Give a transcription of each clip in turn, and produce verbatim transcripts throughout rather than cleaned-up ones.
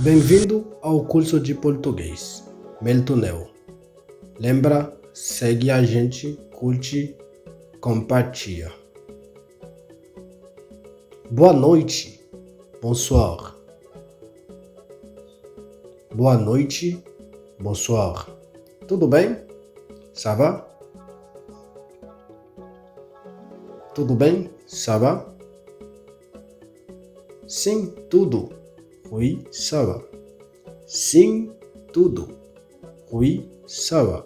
Bem-vindo ao curso de português. Meltonel. Lembra, segue a gente, curte, compartilha. Boa noite. Bonsoir. Boa noite. Bonsoir. Tudo bem? Ça va? Tudo bem? Ça va? Sim, tudo. Oui, ça va. Sim, tudo. Oui, ça va.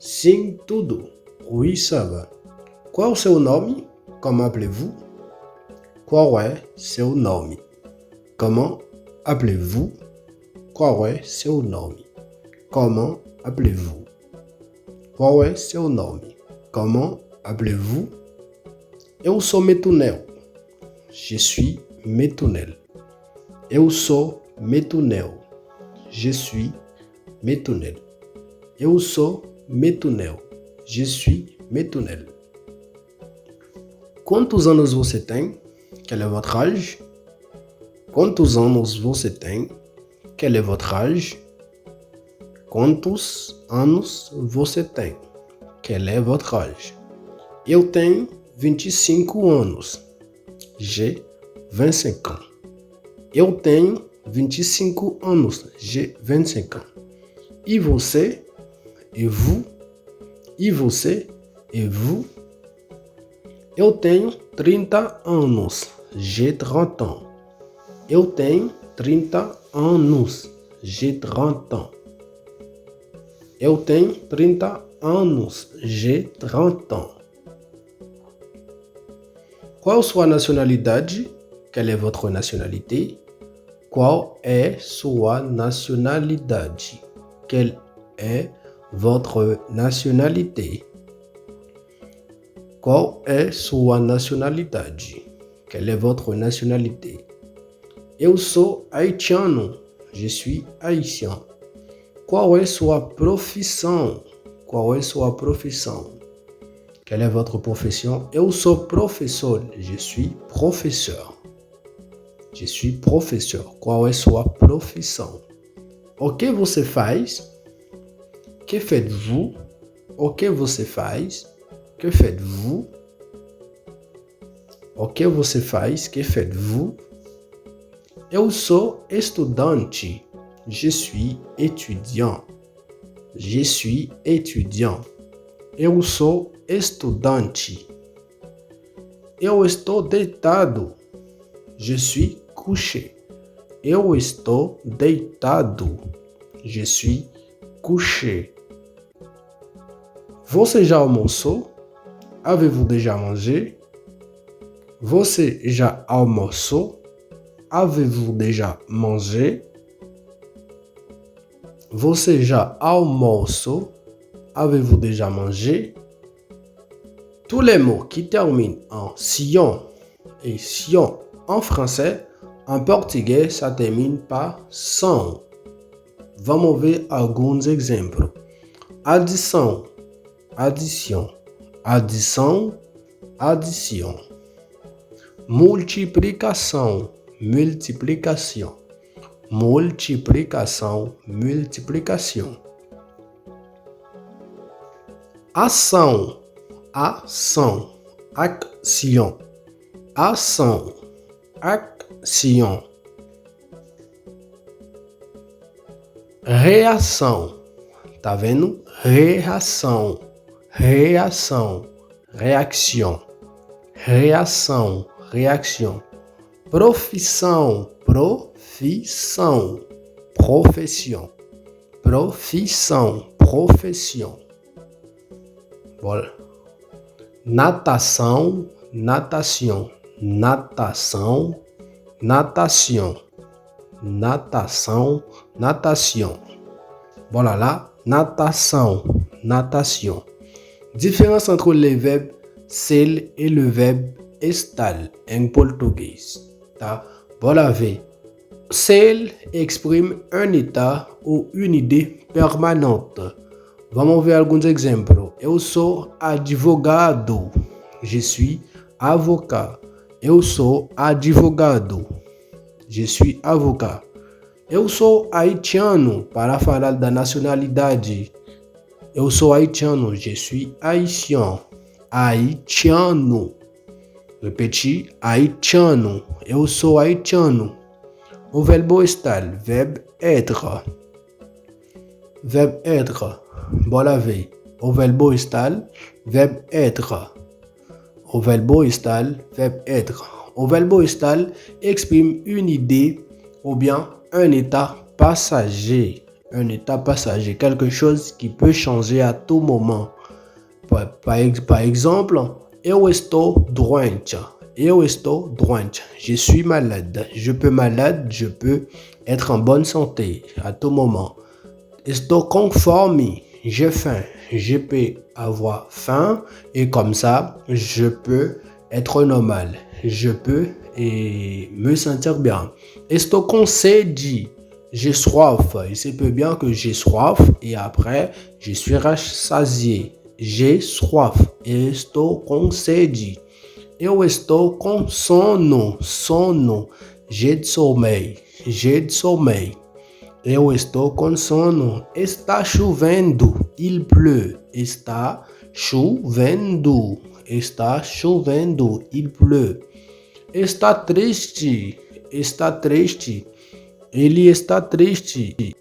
Sim, tudo. Oui, ça va. Qual o seu nome? Como appelez-vous? Qual é seu nome? Comment appelez-vous? Qual é seu nome? Comment appelez-vous? Qual é seu nome? Comment appelez-vous? Eu sou Metunel. Je suis Metunel. Eu sou Metunel. Je suis Metunel. Eu sou Metunel. Je suis Metunel. Quantos anos você tem? Quel é votre âge? Quantos anos você tem? Quel é votre âge? Quantos anos você tem? Quel é votre âge? Eu tenho vinte e cinco anos. J'ai vingt-cinq ans. Eu tenho vinte e cinco anos. J'ai vingt-cinq ans. E você? E vous? E você? E vous? Eu tenho trinta anos. J'ai trente ans. Eu tenho trinta anos. J'ai trente ans. Eu tenho trinta anos. J'ai trente ans. Qual sua nacionalidade? Quelle est votre nationalité? Qual é sua nacionalidade? Quelle est votre nationalité? Qual é sua nacionalidade? Quelle est votre nationalité? Eu sou haitiano. Je suis haïtien. Qual é sua profissão? Qual é sua profissão? Quelle est votre profession? Eu sou professor. Je suis professeur. Je suis professeur. Qual é sua profissão? O que você faz? Que faites-vous? O que você faz? Que faites-vous? O que você faz? Que faites-vous? Eu sou estudante. Je suis étudiant. Je suis étudiant. Eu sou estudante. Eu estou deitado. Je suis couché. Eu estou deitado. Je suis couché. Você já almoçou? Avez-vous déjà mangé? Você já almoçou? Avez-vous déjà mangé? Você já almoçou? Avez-vous déjà mangé? Tous les mots qui terminent en sion et sion en français, en portugais, ça termine par são. Vamos ver alguns exemplos. Adição, adição, adição, adição. Multiplicação, multiplicação, multiplicação, multiplicação. Ação, ação, action, ação, action. Reação, tá vendo? Reação, reação, réaction, réaction, réaction. Profissão, profissão, profession, profissão, profession. Bora. Natação, natation, natação, natation, natação, natation. Bora lá. Natação, natation. Diferans ant le vèb ser e le vèb estar en português, tá? Bora ver. Ser exprime un état ou une idée permanente. Vamos ver alguns exemplos. Eu sou advogado. Je suis avocat. Eu sou advogado. Je suis avocat. Eu sou haitiano, para falar da nacionalidade. Eu sou haitiano, je suis haïtien. Haitiano. Repete, haitiano. Eu sou haitiano. O verbo estar, verbe être. Verbe être, bola vey. O verbo estar, verbe être. O verbo estar, verbe être. O verbo estar exprime une idée ou bien un état passager. Un état passager, quelque chose qui peut changer à tout moment. Par, par, par exemple, eu estou doente. Eu estou doente. Je suis malade. Je peux malade, je peux être en bonne santé à tout moment. Estou com fome. J'ai faim. Je peux avoir faim et comme ça, je peux être normal. Je peux et me sentir bien. Estou com sede. J'ai soif. Il se peut bien que j'ai soif et après, je suis rassasié. J'ai soif. Estou com sede. Eu estou com sono. Sono. J'ai de sommeil. J'ai de sommeil. Eu estou com sono. Está chovendo. Il pleut. Está chovendo. Está chovendo. Il pleut. Está triste. Está triste. Ele está triste.